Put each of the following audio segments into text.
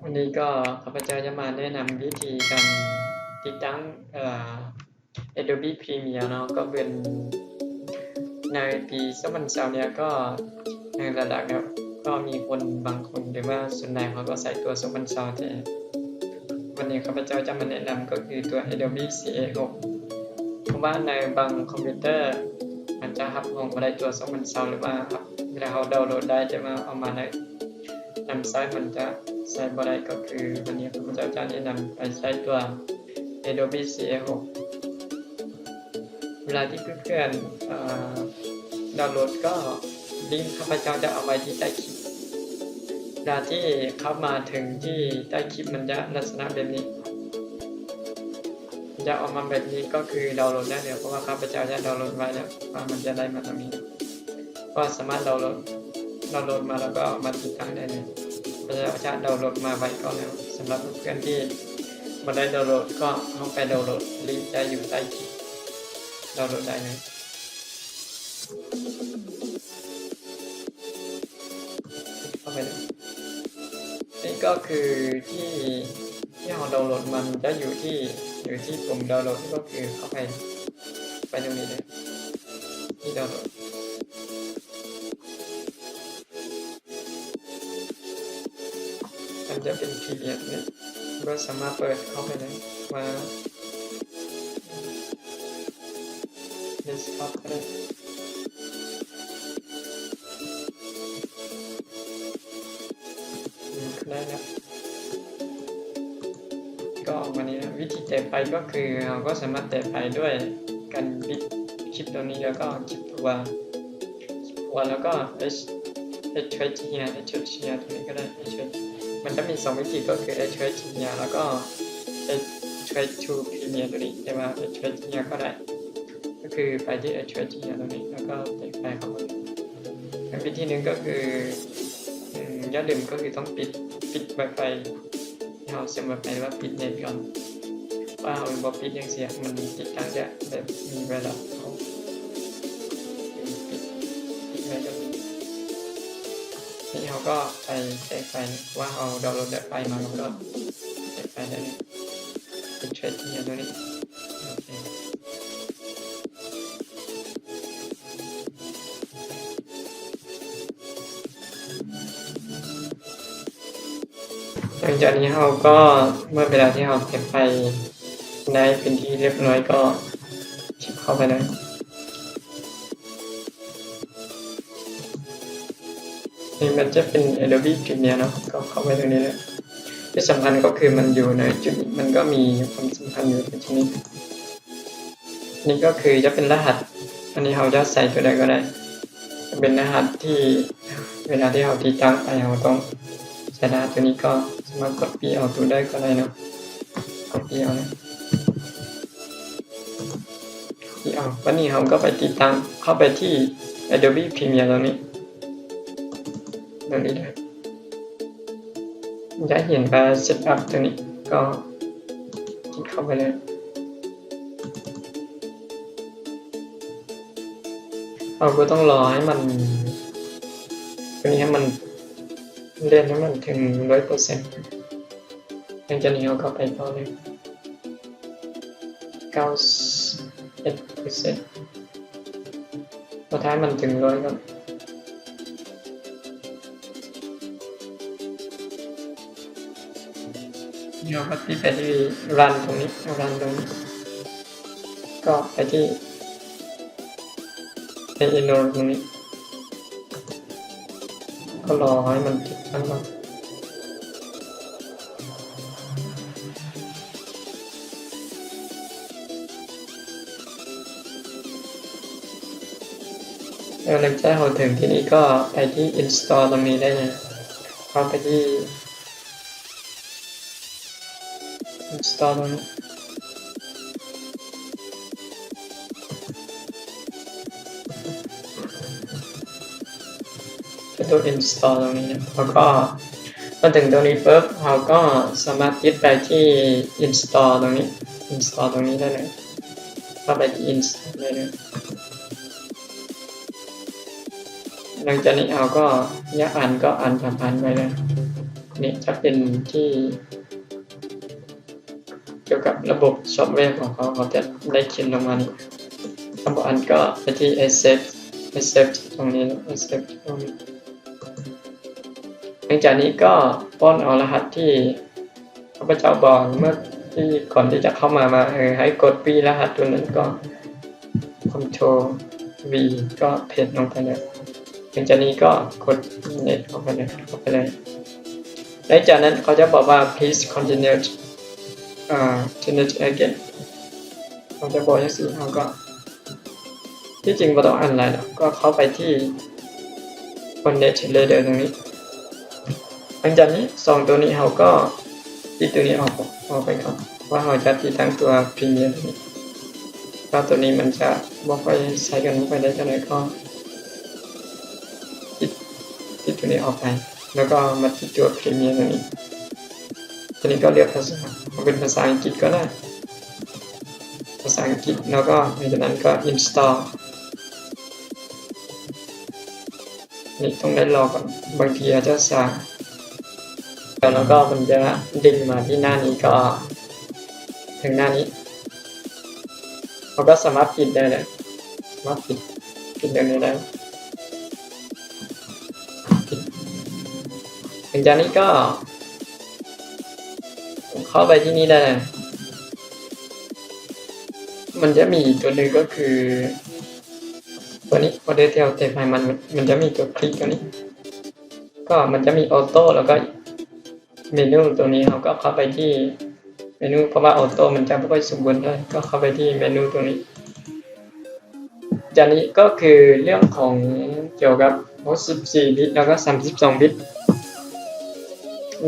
ວັນນີ້ກໍຂ້າພະເຈົ້າຈະມາແນະນຳວິທີການຕິດຕັ້ງ ເອີ Adobe Premiere ເນາະ ກໍເປັນໃນປີສອງພັນຊາວເນຍ ກໍໃນລະດັບເນຍ ກໍມີຄົນບາງຄົນ ຫຼືວ່າສ່ວນຫຼາຍເຂົາກໍໃຊ້ຕົວສອງພັນຊາວແທ້. ວັນນີ້ຂ້າພະເຈົ້າຈະມາແນະນຳກໍຄືຕົວ Adobe ສີ່ເອຫົກ ເພາະວ່າໃນບາງຄອມພິວເຕີມັນຈະຮັບຮອງບໍ່ໄດ້ຕົວສອງພັນຊາວ ຫຼືວ່າເວລາເຮົາດາວໂຫຼດໄດ້ ແຕ່ວ່າເອົາມາໃນ ນຳໃຊ້ມັນຈະໃຊ້ບໍ່ໄດ້ ກໍຄືວັນນີ້ຂ້າພະເຈົ້າຈະແນະນຳໃຫ້ໃຊ້ຕົວ Adobe ສີ່ເອຫົກ. ເວລາທີ່ເພື່ອນໆ ເອີ ດາວໂຫຼດ ກໍລິງຂ້າພະເຈົ້າຈະເອົາໄວ້ທີ່ໃຕ້ຄລິບ. ເວລາທີ່ເຂົ້າມາເຖິງທີ່ໃຕ້ຄລິບ ມັນຈະລັກສະນະແບບນີ້ ຈະອອກມາແບບນີ້ ກໍຄືດາວໂຫຼດໄດ້ແລ້ວ ເພາະວ່າຂ້າພະເຈົ້າຈະດາວໂຫຼດໄວ້ແລ້ວ ວ່າມັນຈະໄດ້ມາຕົງນີ້ ກໍສາມາດດາວໂຫຼດ ດາວໂຫຼດມາແລ້ວກໍເອົາມາຕິດຕັ້ງໄດ້ເລີຍ. ຂ້າພະເຈົ້າຈະດາວໂຫຼດມາໄວ້ກ່ອນແລ້ວ. ສຳລັບເພື່ອນທີ່ບໍ່ໄດ້ດາວໂຫຼດ ກໍເຮົາໄປດາວໂຫຼດ ລິງຈະຢູ່ໃຕ້ຄລິບ ດາວໂຫຼດໄດ້ເລີຍ. ເຂົ້າໄປເລີຍ. ນີ້ກໍຄືທີ່ ທີ່ເຮົາດາວໂຫຼດມາ ມັນຈະຢູ່ທີ່ ຢູ່ທີ່ປຸ່ມດາວໂຫຼດ ກໍຄືເຂົ້າໄປ ໄປຕົງນີ້ເລີຍ ທີ່ດາວໂຫຼດ ມັນຈະເປັນພີດີເອັຟເລີຍ ກໍສາມາດເປີດເຂົ້າໄປໄດ້ ວ່າເດສທັອບກໍໄດ້ ອືມ ໄດ້ແລ້ວ ກໍອອກມານີ້ນະ. ວິທີແຕະໄຟລ໌ກໍຄື ເຮົາກໍສາມາດແຕະໄຟລ໌ດ້ວຍການບິດຄລິບຕົງນີ້ ແລ້ວກໍຄລິບຫົວ ຫົວ ແລ້ວກໍ H H H here H H here ຕົງນີ້ກໍໄດ້ H H ມັນຈະມີສອງວິທີ ກໍຄື H H here ແລ້ວກໍ H H to Premiere ຕົງນີ້ ແຕ່ວ່າ H H here ກໍໄດ້ ກໍຄືໄປທີ່ H H here ຕົງນີ້ ແລ້ວກໍແຕະໄຟລ໌ເຂົ້າມາ. ອີກວິທີໜຶ່ງກໍຄື ອືມ ຢ່າລືມ ກໍຄືຕ້ອງປິດ ປິດໄວໄຟ ເຮົາເຊື່ອມໄວໄຟ ຫຼືວ່າປິດເນັດກ່ອນ ວ່າເຮົາບໍ່ປິດຈັ່ງຊີ້ ມັນຕິດຕັ້ງຈະແບບມີໄວຣັສເຂົ້າ. ປິດ ປິດໄວ້ກ່ອນ. ນີ້ເຮົາກໍໄປແຕະໄຟລ໌ ເພາະວ່າເຮົາດາວໂຫຼດໄດ້ໄຟລ໌ມາ ເຮົາກໍແຕະໄຟລ໌ໄດ້ເລີຍ ເຮັດເທຣດຢູ່ຕົງນີ້. ໂອເຄ ຫຼັງຈາກນີ້ເຮົາກໍ ເມື່ອເວລາທີ່ເຮົາເກັບໄຟລ໌ໄດ້ເປັນທີ່ຮຽບຮ້ອຍ ກໍຄລິກເຂົ້າໄປເລີຍ. ນີ້ມັນຈະເປັນ Adobe Premiere ເນາະ ກໍເຂົ້າໄປຕົງນີ້ເລີຍ. ທີ່ສຳຄັນກໍຄືມັນຢູ່ໃນຈຸດນີ້ ມັນກໍມີຄວາມສຳຄັນຢູ່ໃນຈຸດນີ້. ນີ້ກໍຄືຈະເປັນລະຫັດ ອັນນີ້ເຮົາຈະໃສ່ຕົວໃດກໍໄດ້ ເປັນລະຫັດທີ່ເວລາທີ່ເຮົາຕິດຕັ້ງໄປ ເຮົາຕ້ອງໃສ່ລະຫັດຕົວນີ້ ກໍສາມາດກັອບປີ້ເອົາຕົວໃດກໍໄດ້ເນາະ ກັອບປີ້ເອົາເລີຍ ກັອບປີ້ເອົາ. ບັດນີ້ເຮົາກໍໄປຕິດຕັ້ງ ເຂົ້າໄປທີ່ Adobe Premiere ຕົງນີ້ ຕົງນີ້ເດີ ຢາກເຫັນວ່າ Setup ຕົງນີ້ ກໍຄລິກເຂົ້າໄປເລີຍ. ເຮົາກໍຕ້ອງລໍໃຫ້ມັນ ຕົວນີ້ໃຫ້ມັນ ເລື່ອນໃຫ້ມັນເຖິງຮ້ອຍເປີເຊັນ. ຫຼັງຈາກນີ້ເຮົາກໍໄປຕໍ່ເລີຍ ເກົ້າສິບເອັດເປີເຊັນ ເຮົາຖ້າໃຫ້ມັນເຖິງຮ້ອຍກ່ອນ. ດຽວເຮົາກໍຕິດໄປທີ່ Run ຕົງນີ້ Run ຕົງນີ້ ກໍໄປທີ່ Ignore ຕົງນີ້ ກໍລໍໃຫ້ມັນຕິດຕັ້ງກ່ອນ. ເອີ ຫຼັງຈາກເຮົາເຖິງທີ່ນີ້ກໍໄປທີ່ Install ຕົງນີ້ໄດ້ເລີຍ ເຂົ້າໄປທີ່ Install ຕົງນີ້ ເປັນຕົວ Install ຕົງນີ້ ແລ້ວກໍມາເຖິງຕົງນີ້ປຶບ ເຮົາກໍສາມາດຕິດໄປທີ່ Install ຕົງນີ້ Install ຕົງນີ້ໄດ້ເລີຍ ເຂົ້າໄປທີ່ Install ໄດ້ເລີຍ. ຫຼັງຈາກນີ້ເຮົາກໍຢາກອ່ານກໍອ່ານຕາມອ່ານໄປເລີຍ. ນີ້ຈະເປັນທີ່ກ່ຽວກັບລະບົບຊອບແວຂອງເຂົາ ເຂົາຈະໄດ້ຂຽນລົງມານີ້. ຖ້າບໍ່ອັນກໍໄປທີ່ accept accept ຕົງນີ້ accept ຕົງນີ້. ຫຼັງຈາກນີ້ກໍປ້ອນເອົາລະຫັດທີ່ຂ້າພະເຈົ້າບອກເມື່ອທີ່ກ່ອນທີ່ຈະເຂົ້າມາ ວ່າ ເອີ ໃຫ້ກົດປີ້ລະຫັດຕົວນັ້ນກໍ Ctrl V ກໍ paste ລົງໄປເລີຍ. ຫຼັງຈາກນີ້ກໍກົດ next ເຂົ້າໄປເລີຍ ເຂົ້າໄປເລີຍ. ຫຼັງຈາກນັ້ນເຂົາຈະບອກວ່າ please continue, uh, to next again ເຂົາຈະບອກຈັ່ງຊີ້ ເຮົາກໍ ທີ່ຈິງບໍ່ຕ້ອງອັນຫຼາຍດອກ ກໍເຂົ້າໄປທີ່ connect layer ຕົງນີ້. ຫຼັງຈາກນີ້ ສອງຕົວນີ້ເຮົາກໍປິດຕົວນີ້ອອກ ອອກໄປກ່ອນ ເພາະວ່າເຮົາຈະຕິດຕັ້ງຕົວ Premiere ຕົວນີ້ ແລ້ວຕົວນີ້ມັນຈະບໍ່ຄ່ອຍໃຊ້ກັນ ບໍ່ຄ່ອຍໄດ້ເທົ່າໃດ ກໍປິດ ປິດຕົວນີ້ອອກໄປ ແລ້ວກໍມາຕິດຕົວ Premiere ຕົວນີ້. ຕົວນີ້ກໍເລືອກພາສາ ເອົາເປັນພາສາອັງກິດກໍໄດ້ ພາສາອັງກິດ ແລ້ວກໍຫຼັງຈາກນັ້ນກໍ install. ນີ້ຕ້ອງໄດ້ລໍກ່ອນ ບາງທີອາດຈະຊ້າ ແລ້ວກໍມັນຈະດຶງມາທີ່ໜ້ານີ້ ກໍເຖິງໜ້ານີ້ ເຮົາກໍສາມາດປິດໄດ້ແລ້ວ ສາມາດປິດ ປິດແບບນີ້ໄດ້. ຫຼັງຈາກນີ້ກໍເຂົ້າໄປທີ່ນີ້ໄດ້ ມັນຈະມີຕົວໜຶ່ງກໍຄືຕົວນີ້ Model Tile Text File ມັນ ມັນຈະມີຕົວຄລິກຕົວນີ້ ກໍມັນຈະມີ Auto ແລ້ວກໍ ເມນູຕົງນີ້ ເຮົາກໍເຂົ້າໄປທີ່ເມນູ ເພາະວ່າ Auto ມັນຈະບໍ່ຄ່ອຍສົມບູນເທົ່າໃດ ກໍເຂົ້າໄປທີ່ເມນູຕົງນີ້. ຈາກນີ້ກໍຄືເລື່ອງຂອງກ່ຽວກັບຫົກສິບສີ່ບິດ ແລ້ວກໍສາມສິບສອງບິດ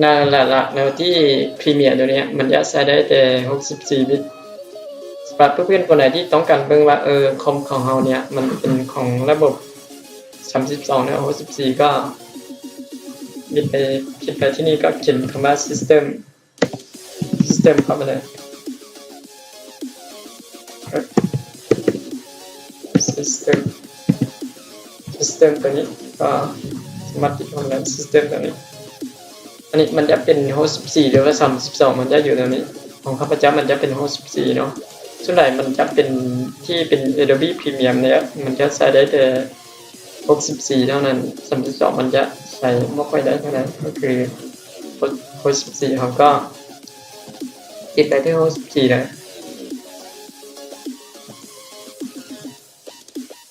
ນັ້ນແຫຼະ ແລ້ວທີ່ Premiere ຕົວເນີ້ຍ ມັນຈະໃຊ້ໄດ້ແຕ່ຫົກສິບສີ່ບິດ. ສຳລັບເພື່ອນໆຄົນໃດທີ່ຕ້ອງການເບິ່ງວ່າ ເອີ ຄອມຂອງເຮົາເນີ້ຍ ມັນເປັນຂອງລະບົບ ສາມສິບສອງ ແລະ ຫົກສິບສີ່ ກໍຄລິກໄປ ຄລິກໄປທີ່ນີ້ ກໍຂຽນຄຳວ່າ System System ເຂົ້າໄປເລີຍ System System ຕົວນີ້ ກໍສາມາດຕິດຂອງໄດ້ System ຕົວນີ້. ອັນນີ້ມັນຈະເປັນຫົກສິບສີ່ ຫຼືວ່າສາມສິບສອງ ມັນຈະຢູ່ຕົວນີ້ ຂອງຂ້າພະເຈົ້າມັນຈະເປັນຫົກສິບສີ່ເນາະ. ສ່ວນຫຼາຍມັນຈະເປັນ ທີ່ເປັນ Adobe Premiere ເນີ້ຍ ມັນຈະໃຊ້ໄດ້ແຕ່ ຫົກສິບສີ່ເທົ່ານັ້ນ ສາມສິບສອງມັນຈະໃຊ້ບໍ່ຄ່ອຍໄດ້ເທົ່າໃດ ກໍຄືຫົກສິບສີ່ ເຮົາກໍຕິດໄປທີ່ຫົກສິບສີ່ໄດ້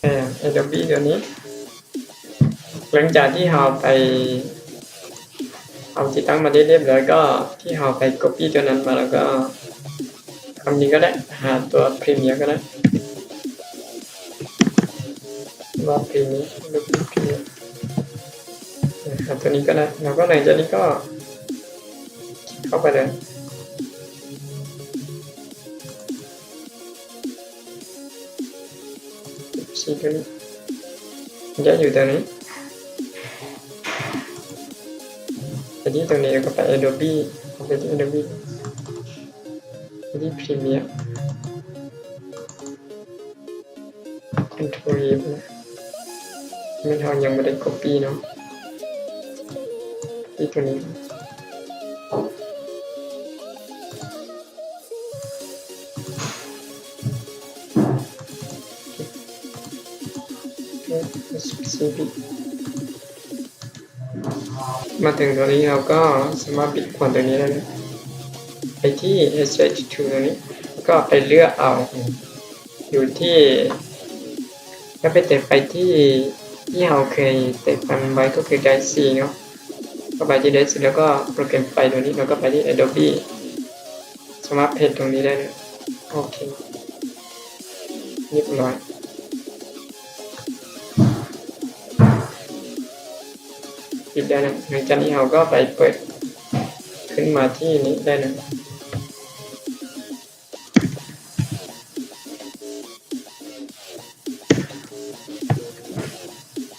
ເອີ Adobe ຕົວນີ້. ຫຼັງຈາກທີ່ເຮົາໄປ ເຮົາຕິດຕັ້ງມາໄດ້ຮຽບຮ້ອຍ ກໍທີ່ເຮົາໄປ copy ຕົວນັ້ນມາ ແລ້ວກໍ ຄຳນີ້ກໍໄດ້ ຫາຕົວ Premiere ກໍໄດ້ ວ່າ Premiere ຫຼື Premiere ຫາຕົວນີ້ກໍໄດ້ ແລ້ວກໍຫຼັງຈາກນີ້ກໍເຂົ້າໄປເລີຍ ຊິຕົວນີ້ ມັນຈະຢູ່ຕົວນີ້ ໄປທີ່ຕົວນີ້ ແລ້ວກໍໄປ Adobe ເຂົ້າໄປທີ່ Adobe ໄປທີ່ Premiere Control V ແມ່ນເຮົາຍັງບໍ່ໄດ້ copy ເນາະ copy ຕົວນີ້ ມາເຖິງຕົວນີ້ ເຮົາກໍສາມາດປິດຂວັນຕົວນີ້ໄດ້ເລີຍ ໄປທີ່ H H two ຕົວນີ້ ກໍໄປເລືອກເອົາ ຢູ່ທີ່ ກໍໄປແຕະໄຟທີ່ທີ່ເຮົາເຄີຍແຕະໄຟໄວ້ ກໍຄືໄດຊີເນາະ ກໍໄປທີ່ໄດຊີ ແລ້ວກໍໂປຣແກຣມໄຟລ໌ຕົວນີ້ ແລ້ວກໍໄປທີ່ Adobe ສາມາດເພສຕົງນີ້ໄດ້ເລີຍ ໂອເຄ ຮຽບຮ້ອຍ ປິດໄດ້ແລ້ວ. ຫຼັງຈາກນີ້ເຮົາກໍໄປເປີດຂຶ້ນມາທີ່ນີ້ໄດ້ເລີຍ.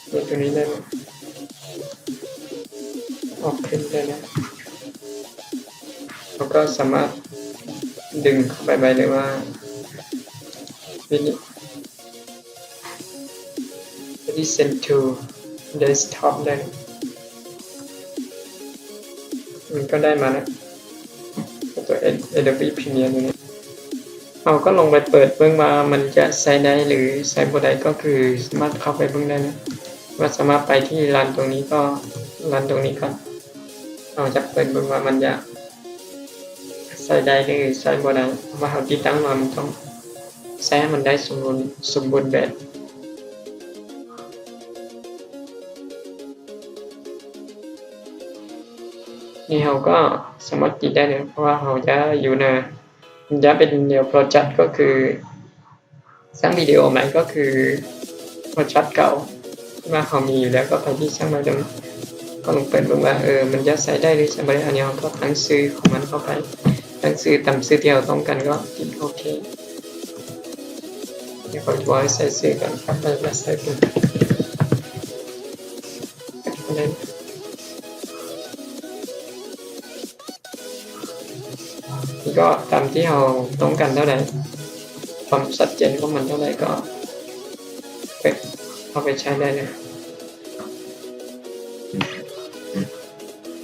ເປີດຕົວນີ້ໄດ້ເລີຍ ອອກຂຶ້ນໄດ້ເລີຍ ເຮົາກໍສາມາດດຶງເຂົ້າໄປໄວ້ ຫຼືວ່າ ວິນນີ້ Send to Desktop ໄດ້ເລີຍ. ມັນກໍໄດ້ມາແລ້ວ ຕົວ Adobe Premiere ຕົວນີ້ ເຮົາກໍລົງໄປເປີດເບິ່ງວ່າມັນຈະໃຊ້ໄດ້ ຫຼື ໃຊ້ບໍ່ໄດ້ ກໍຄືສາມາດເຂົ້າໄປເບິ່ງໄດ້ເນາະ ວ່າສາມາດໄປທີ່ Run ຕົງນີ້ກໍ Run ຕົງນີ້ກ່ອນ ເຮົາຈະເປີດເບິ່ງວ່າມັນຈະໃຊ້ໄດ້ ຫຼື ໃຊ້ບໍ່ໄດ້ ເພາະວ່າເຮົາຕິດຕັ້ງມາ ມັນຕ້ອງໃຊ້ໃຫ້ມັນໄດ້ສົມບູນ ສົມບູນແບບ. ນີ້ເຮົາກໍສາມາດຕິດໄດ້ເລີຍ ເພາະວ່າເຮົາຈະຢູ່ໃນ ມັນຈະເປັນແນວໂຟລว์ຊາດ ກໍຄືສ້າງວິດີໂອໃໝ່ ກໍຄືໂຟລว์ຊາດເກົ່າ ທີ່ວ່າເຮົາມີຢູ່ແລ້ວ ກໍໄປທີ່ສ້າງໃໝ່ ກໍລອງເປີດເບິ່ງວ່າ ເອີ ມັນຈະໃຊ້ໄດ້ ຫຼື ໃຊ້ບໍ່ໄດ້. ອັນນີ້ເຮົາກໍຕັ້ງຊື່ຂອງມັນເຂົ້າໄປ ຕັ້ງຊື່ຕາມຊື່ທີ່ເຮົາຕ້ອງການ ກໍຕິດໂອເຄ. ດຽວຂ້ອຍຈະບອກໃຫ້ໃສ່ຊື່ກ່ອນ ຄັບໄປແລ້ວໃສ່ເປັນ ກໍຕາມທີ່ເຮົາຕ້ອງການເທົ່າໃດ ຄວາມຊັດເຈນຂອງມັນເທົ່າໃດ ກໍເອົາໄປໃຊ້ໄດ້ເລີຍ.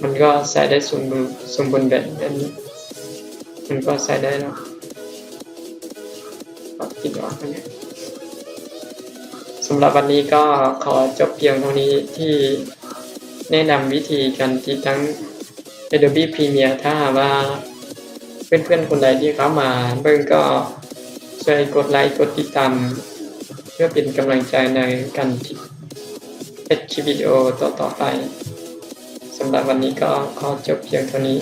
ມັນກໍໃຊ້ໄດ້ສົມບູນ ສົມບູນແບບ ແບບນີ້ ມັນກໍໃຊ້ໄດ້ເນາະ. ສຳລັບວັນນີ້ກໍຂໍຈົບພຽງເທົ່ານີ້ ທີ່ແນະນຳວິທີການຕິດຕັ້ງ Adobe Premiere. ຖ້າຫາກວ່າເພື່ອນໆຄົນໃດທີ່ເຂົ້າມາເບິ່ງ ກໍຊ່ວຍກົດໄລ ກົດຕິດຕາມ ເພື່ອເປັນກຳລັງໃຈໃນການເຮັດຄລິບວິດີໂອຕໍ່ໆໄປ. ສຳລັບວັນນີ້ກໍຂໍຈົບພຽງເທົ່ານີ້.